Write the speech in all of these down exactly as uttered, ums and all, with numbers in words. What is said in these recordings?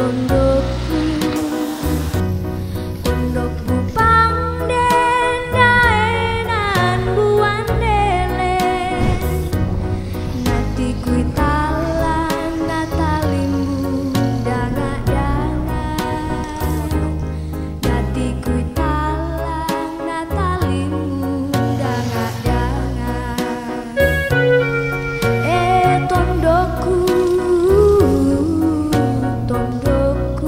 Tondokku, tondokku pang dendaenan buan dele. Nati kui talang natalimbu dangak-dangak. Nati kui talang natalimbu dangak-dangak. Eh, tondokku, tondokku.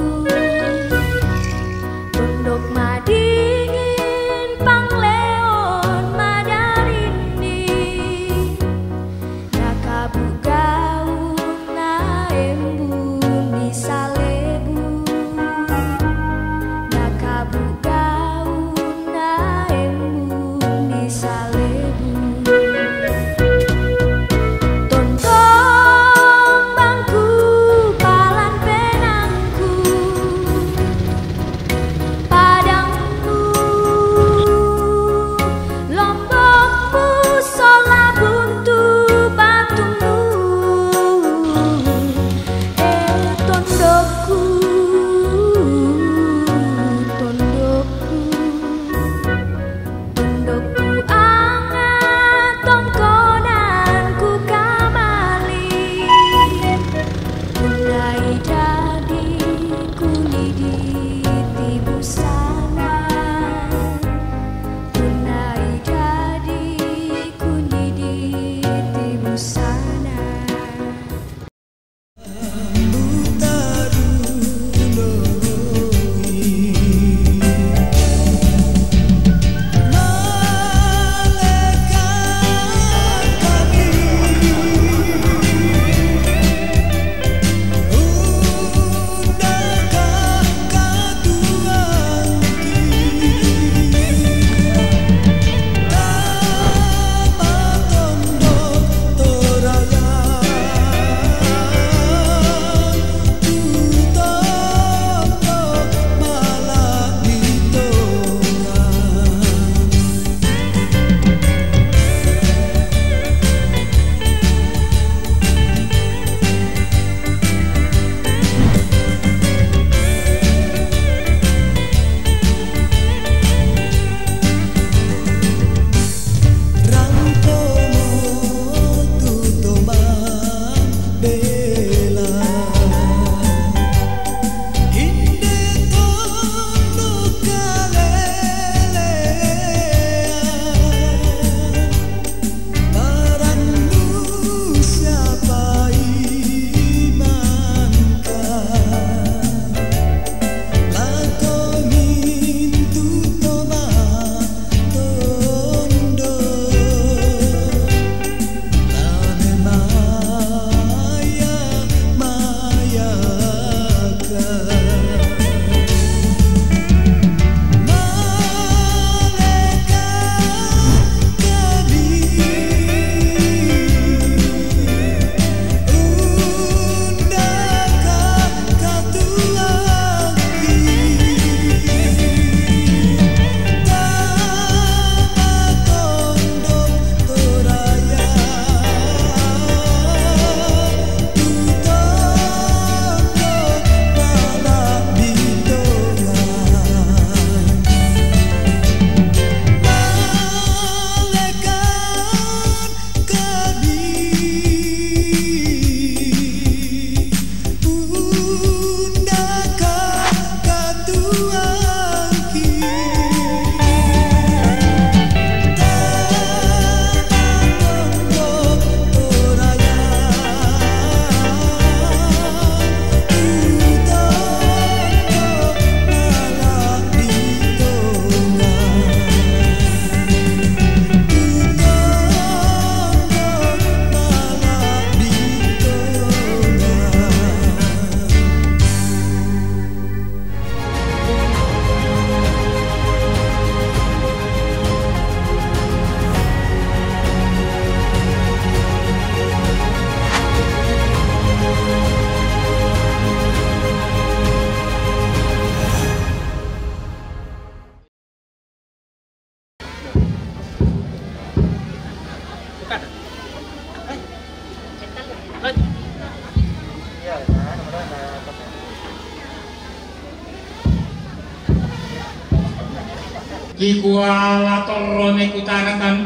Kikua la torro mekutanakan,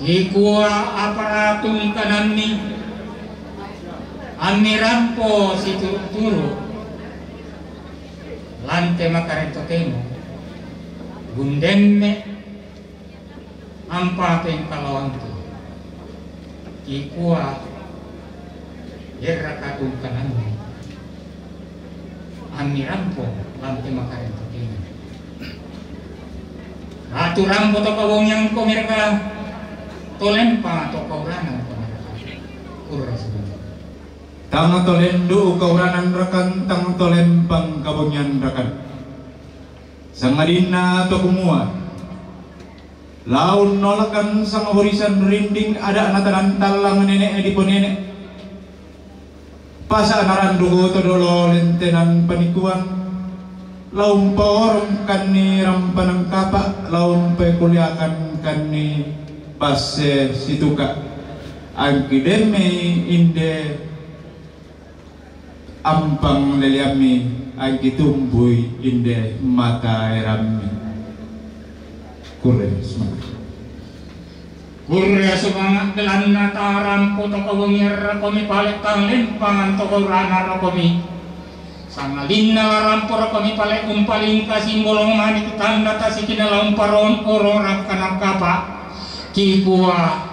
kikua apa ratungkananni, ammi rampo situru'-turu' lan te makarento temo, gundemme ampa pengkalawangki, kikua, erra katungkananni, ammi rampo lan te makarento temo. Ratu rampo to kabongiang ko mereka, to lempang to kauranan ko mereka. Kurre sumanga'. Tang to lendu' kauranan rakan, tang to lempang kabongian rakan. Sangadinna to kumua, la unnolakan sangborisan rinding ada' natanan tallang nene' diponene'. Pasa' naranduko to dolo lentenan panikuan, la umpaorongkanni rampanan kapa', la umpakuliakankanni basse situka'. Angkidemme inde ampang leleammi, angkitumbui inde mata erammi. Kurre sumanga'. Kurre sumanga' belanna tarampo to kabongian rakomi pale' tang lempangan to kauranan rakomi. Sangadinna la rampo rakomi pale' umpalingka simbolong manik tanda tasikina la umparon ororang kanang kapa'. Kikua,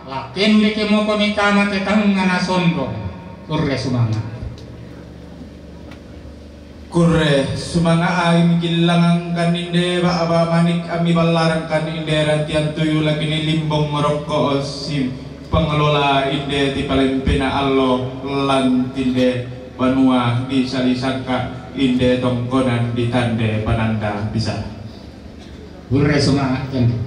la kendeke mokomi tama te tangngana sondong. Kurre sumanga'. Kurre sumanga' ai mikillangangkan inde ba'ba manik ammi ballarangkan inde rantian tuyu lakini limbong rokko si pengelola inde ti palempena allo lan tinde banua di sali sangka inde tongkonan di tande pananda bisa. Kurre sumanga' kende.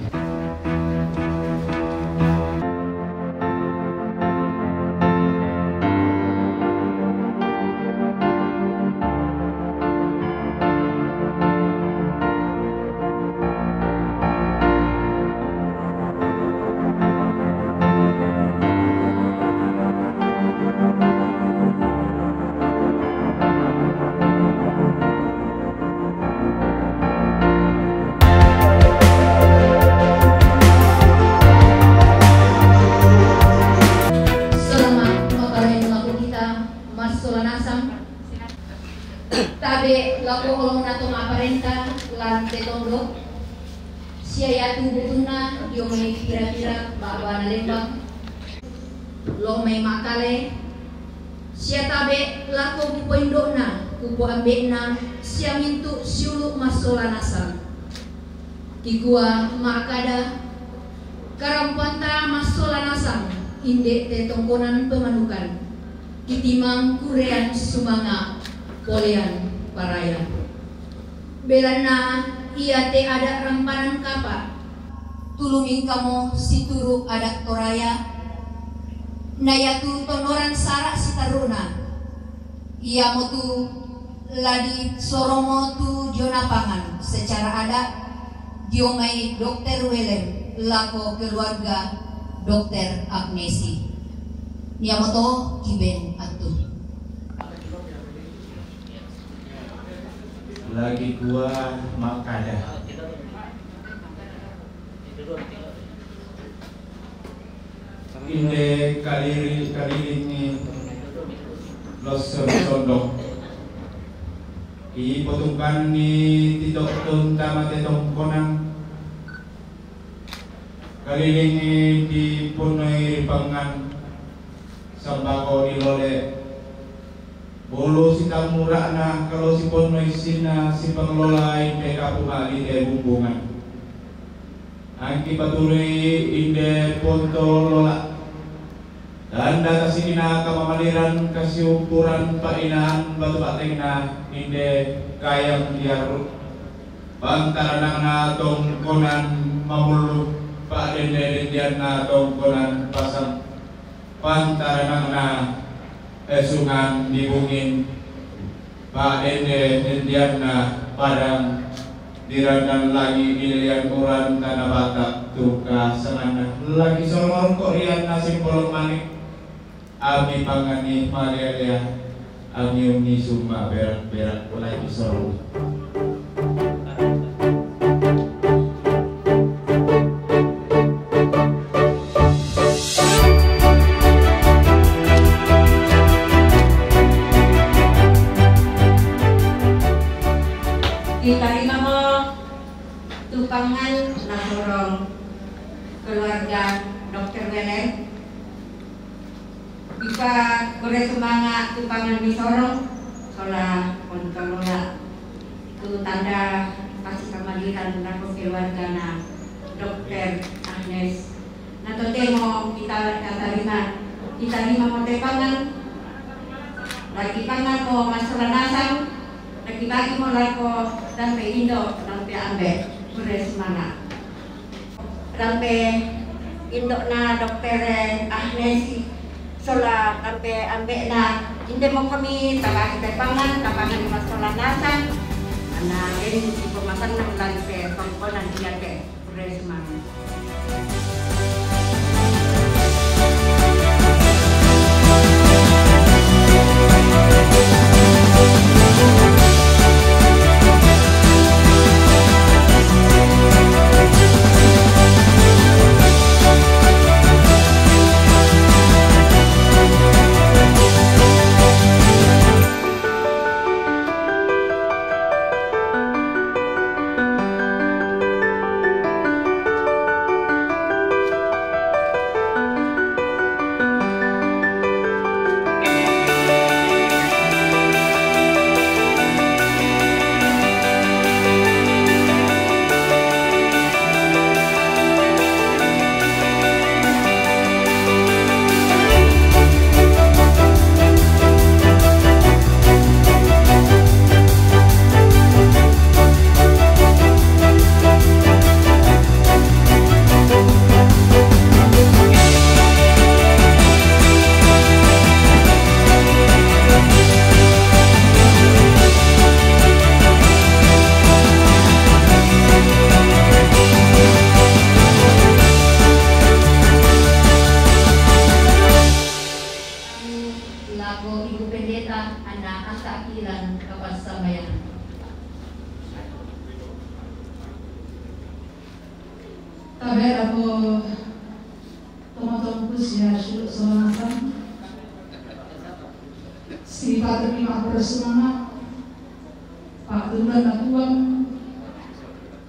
Selamat maparai lako kita massola nasang. Tabe' lako olona to ma'parenta lan te tondok, sia iatu butunna dio mai pira-pira ba'bana lembang. Lo mai ma'kale, sia tabe' lako kupoindo'na, kupoambe'na, sia mintu' siulu' massola nasang. Kikua ma'kada, karampoanta massola nasang, inde te tongkonan pemanukan, kitimang kurean sumanga' polean paraya. Belanna iate ada' rampanan kapa', tulumingkamo situru' ada' Toraya, na iatu tonnoran sara' sitarru'na, iamotu la disoromo tu diona pangan secara ada' dio mai Dokter Welem lako keluarga Dokter Agnesi. Iamoto kiben attu. Lagi kua ma'kada. Inde kaliri-, kalilingi lossong sondong. Ipotungkanni tito'tun tama te tongkonan. Kalilingi diponnoi ri pangngan. Sambako dilole. Bulu sitammura'na kalo siponno issinna sipengelola inde kapu ma'lite bumbungan. Angki paturui inde ponto lola. Tanda kasikina kamamaliran kasiumpuran pa'inaan batu pa'tengna inde kayang diarru. Pantaranakna tongkonan mamullu, pa'dende-dendeanna tongkonan pasang. Pantaranakna esungan di bungin, pa'dende-dendeanna padang, di randan langi' dilelean uran tana Batak, tungka sanganna lagi sorongorongko' rianna simbolong manik, ami panganni malea-lea, Angium ni summa berak-berak ulai isorong. Kita lima mo tupangan nasorong keluarga dokter Welen. Ipa kure sumanga tupangan misorong sola kontolola tu tanda pasi kamaliran nako keluarga na dokter Agnes. Na totemo kita katarima, kita lima mo tepangan, lagi pangan mo masola nasang, lagi bagi mo lako dampe indo, dampe ambe, kure sumanga. Dampe indo na dokter Agnes sola dampe ambe na inde mo kami tabagi tepangan, tapangan masola nasang, ana eni ipo masang na lagi pe pangkonan dia te. Kure sumanga. Lako Ibu Pendeta, ana asa kilan kapas sambayang. Tabe lako tomo-tomo ku sia silu sola nasang. Si patut ni ma kure sumanga. Patut na tuang.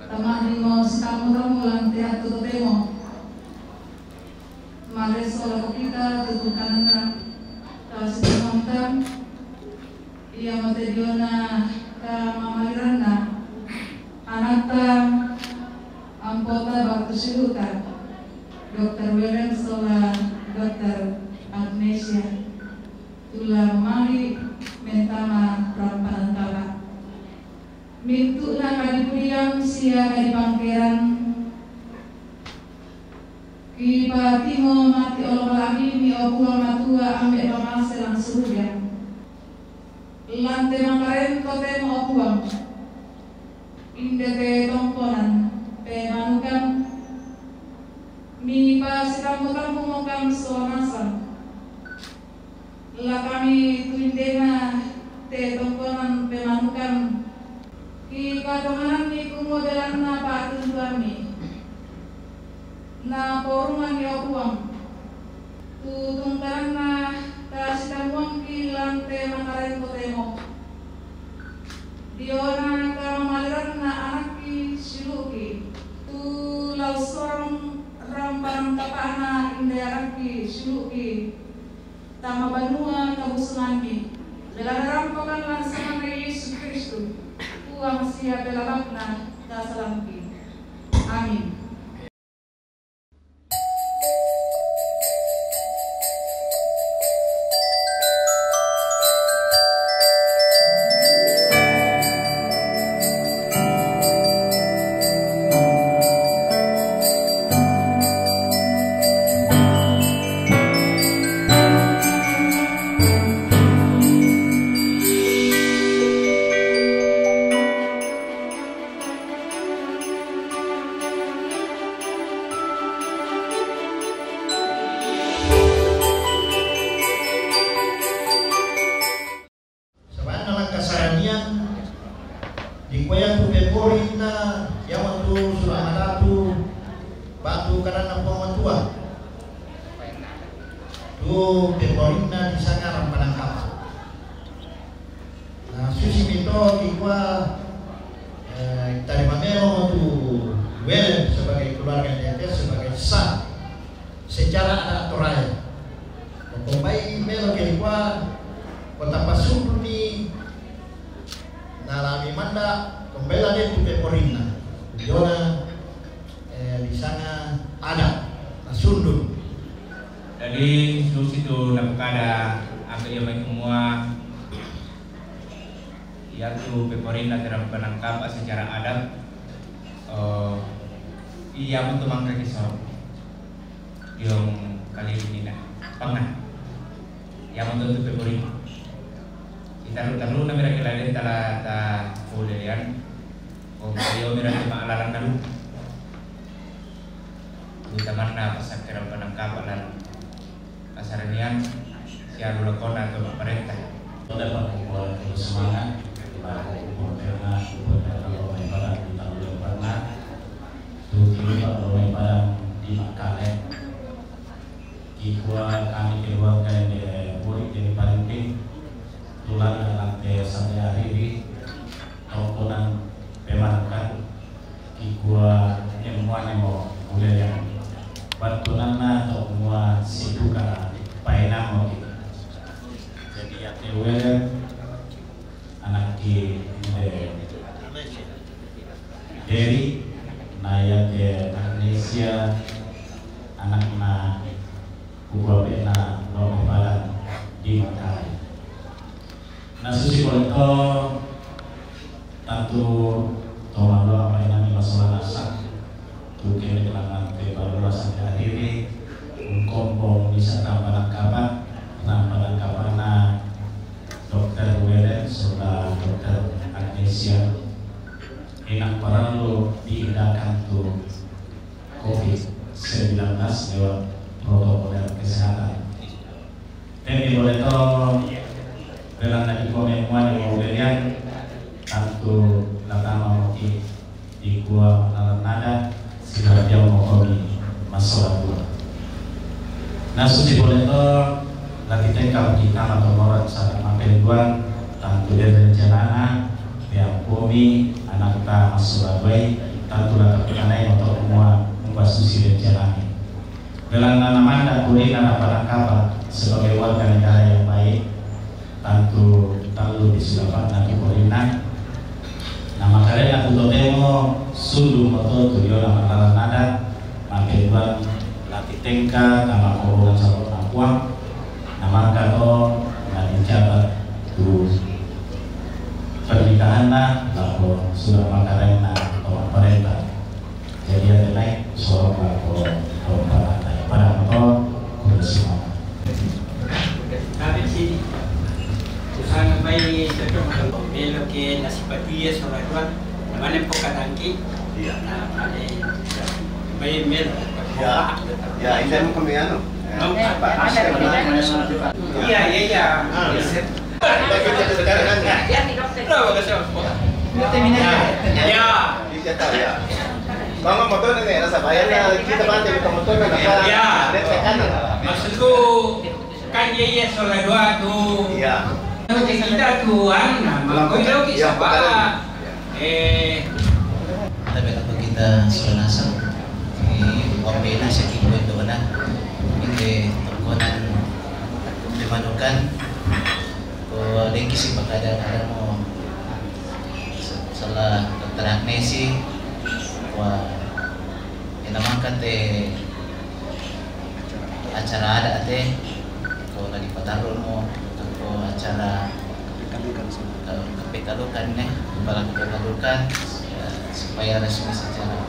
Tama ni mo si tamo-tamo lan te ato totemo. Male sola ko kita tutungkananna, ta situngkanta, ia mate diona kamamaliranna, anakta, ampota batu siluta, dokter Welen sola dokter Agnesia, tula mali mentama rampanan tapa. Mintu'na kadipudian sia kadipangkeran, kipatimo mati olo malagi mi o Puang Matua ambe pamase lan suruga. Lan te mangkarento temo o Puang, inde te tongkonan pemanukan, mi pasitammu-tammu mokan sola nasang. La kami tu indena te tongkonan pemanukan, kipatongananni kumo belanna patunduanni. Na porunganni o Puang, tutungkananna kasitammuangki lan te mangkarento temo. Diona kamamaliranna anakki siluki, tu la usorong rampanan tapana inde anakki siluki tama banua kabusunganni. Belanna rampokan lan sanganna Yesus Kristus, Puang sia pelabakna kasalangki. Amin. Kombela de tu peporinna. Jona, eh, di sana ada, na sundun. Jadi, susi tu napukada, apa ia mai kumua, ia tu peporinna terang penangkap secara adat, eh, ia untuk mangkaki so. Diong kali ini na. Pangah. Ia untuk tu peporinna. Kita lu, kita lu na mira kila den tala ta pole lian. Oh, iyo mira kima alalan nalu. Utamanna pasakkeran penangkapan lan kasaranian sialu lakona to maparenta. Toda pakkumpul semangat, pakkumpul perna, kumpul perna lo mai padang di talu lemparna. Tuti lo mai padang di Makale. Kikua kami keluarga yang dari Puri, dari Parinting, tulang dan lantai sampai hari ini, tongkonan pemanakan, kikua nyemuanya mau kuliah yang bantunanna tau mua sibuka paenamo gitu. Jadi ya tewele anakki, eh, Dewi, na iate Agnesia, anakna kukuape'na lo mai padang di Makale. Na susi pole to tantu to maloa paenami masola nasak. Tuke langan te balua sampai akhiri, ungkompong bisa tanpa nangkapa, tanpa nangkapana Dokter Welen serta Dokter Agnesia. Inang parallu diindahkan tu covid sembilan belas lewat protokol kesehatan. Temi boleh to, belanna di komen muani mau berian, tantu natama moki di kua lalan nada, sidapiau mokomi masola dua. Na susi boleh to, lagi tengkau kita matomoran sana mapenduan, tantu dia rencanana, yang kumi, anakta masola dua, tantu lata kanai moto mua, umba susi rencanami. Belanna namanda kurina na penangkapan sebagai warga negara yang baik, tantu tallu di sulapatna tu kurina. Na makalena tu totemo sundung moto tu yona matalan nada, makeduan lati tengka tama kobongan sabotna Puang, na maka to na dicatat tu pernikahanna lako surat makarenna to parenta. Jadi, ate nai, sorong lako, lako pada, pada motor, kuda semua. Tapi sini, usaha mai tetap melo ke nasi patu ya, soal dua, mana pokadangki? Iya. Nah, ada mai melo. Ya. Ya, ini mau kami anu. No, apa? Iya, iya, iya. Ah. Iya. Bagi kita sekarang kan? Ya. Ya. Bisa tahu ya. Bangun motor ini, rasa bayar lah. Kita bantu motor kan? Ya. Lihat tekan. Maksudku, kan dia ya soal dua tu. Iya. Kita tuan, nama kau lagi siapa? Eh. Tapi kalau kita soal nasab, di Wambena saya kira itu benar. Ini tongkonan pemanukan. Ko dengki si pakada-kada mo salah Dokter Agnesi, wa ena mangka te acara ada te, ko lagi patarru mo, ko acara kapekalukan ne, kepala kapekalukan, ya, supaya resmi secara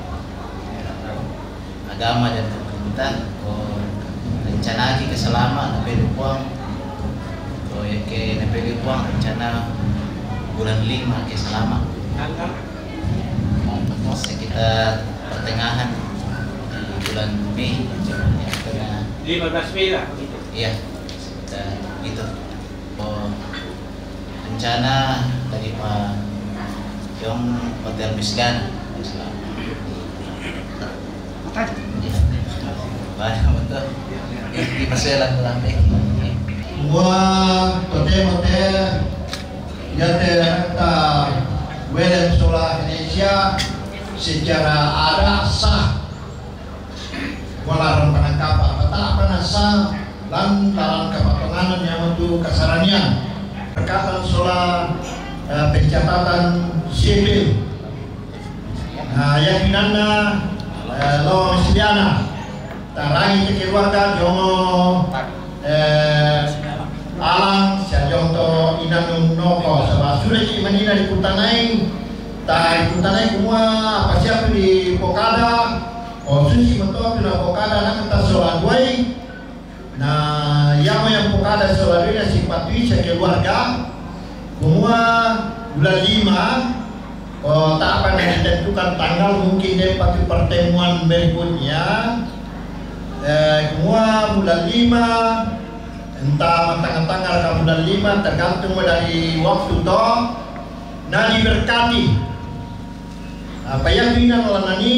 agama dan pemerintah, ko rencanaki ke selama napelu Puang, ko yake napelu Puang rencana bulan lima ke selama, sekitar pertengahan di bulan Mei, ya, tengah. Lima belas Mei lah begitu. Iya, sekitar itu. Oh, rencana dari Pak Yong Hotel Misgan. Iya. Banyak betul. Di, di Maselan lambe. Mua totemo te, ya te ta Welen sola Indonesia secara ada sah. Walaran penangkapan, peta'pa nasa lan lalan kapatonganan yamatu kasaranian. Berkatan sola Eh, pencatatan sipil. Nah, yakinanna, eh, lao messediana tarangi te keluarga jongo, eh, Alang, sia jongto inannu Noko, saba sudah ki manina dikutanai, ta dikutanai kumua apa sia tu dipokada, o susi matoa tu napokada nang ta sola duai. Nah, yang yang pokada sola duai na sipatui sia keluarga, kumua bulan lima, o, tak apa na ditentukan tanggal, mungkin de patu pertemuan berikutnya. Eh, kumua bulan lima, entah matanga-tanga ka bulan lima, tergantung dari waktu to, na diberkati. Apa yang tu ina nala nani,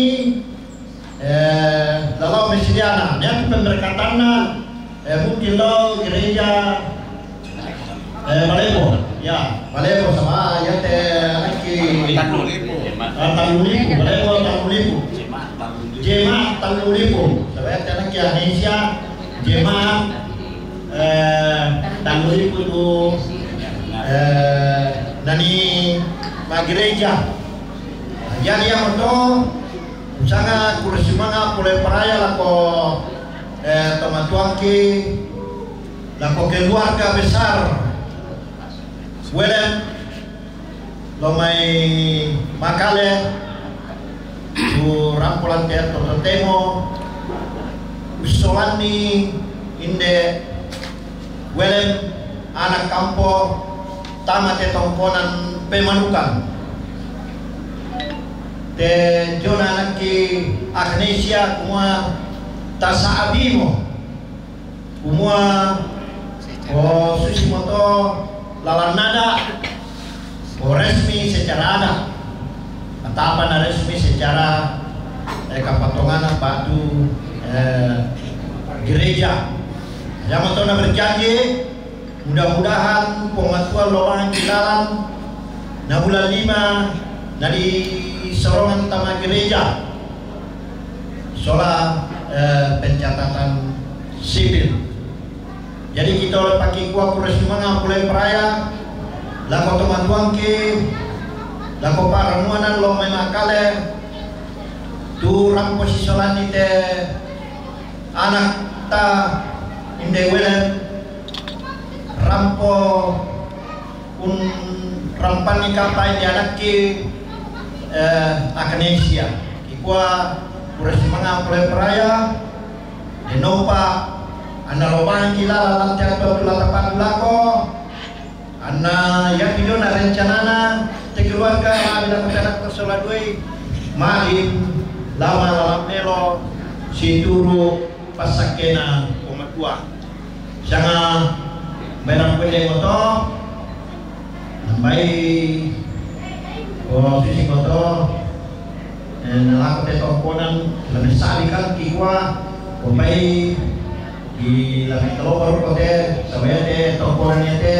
eh, lalau messediana, niatu pemberkatanna, eh, mungkin lo gereja, eh, Balebo, ya, Balebo sama ya te anakki Tannu Lipu. Ah, Tannu Lipu, Balebo Tannu Lipu. Jemaat Tannu Lipu, sama ya te anakki Anesia, jemaat, eh, Tannu Lipu tu, eh, nani ma gereja. Jadi yang betul, Usanga kurasumanga pole paraya lako, eh, tomatuangki, lako keluarga besar Welen, lo mai Makale, tu rampo lante to totemo, usolanni inde Welen, anak kampo, tama te tongkonan Pemanukan. Te jona anakki Agnesia kumua tasa'bimo. Kumua, o, susi moto lalannada, o, resmi secara adat. Atapa na resmi secara, eh, kapatongana batu, eh, gereja. Yang moto na berjanji, mudah-mudahan Puang Matua lobang kilalan na bulan lima na disorongan tama gereja sola, eh, pencatatan sipil. Jadi kita oleh pakikua kurasumanga pole paraya lako tomatuangki, lako paramuanan lo mai Makale, tu rampo sisolanni te anakta inde Welen, rampo un rampanni kapa inde anakki, eh, Agnesia. Kikua kurasumanga pole paraya, denopa anna lobangki lala lante atu-atu lata padu lako, anna yapi jona rencanana te keluarga, ma'di lako te anakta sola duai, ma'di lama lala melo situru passakkena Puang Matua. Sanga mbae rampoe moto, nambai, o, susi moto, eh, nalako te tongkonan, lame sa'bi kan kikua, o, mbae di lame telo baru kote, sabae te tongkonan yate,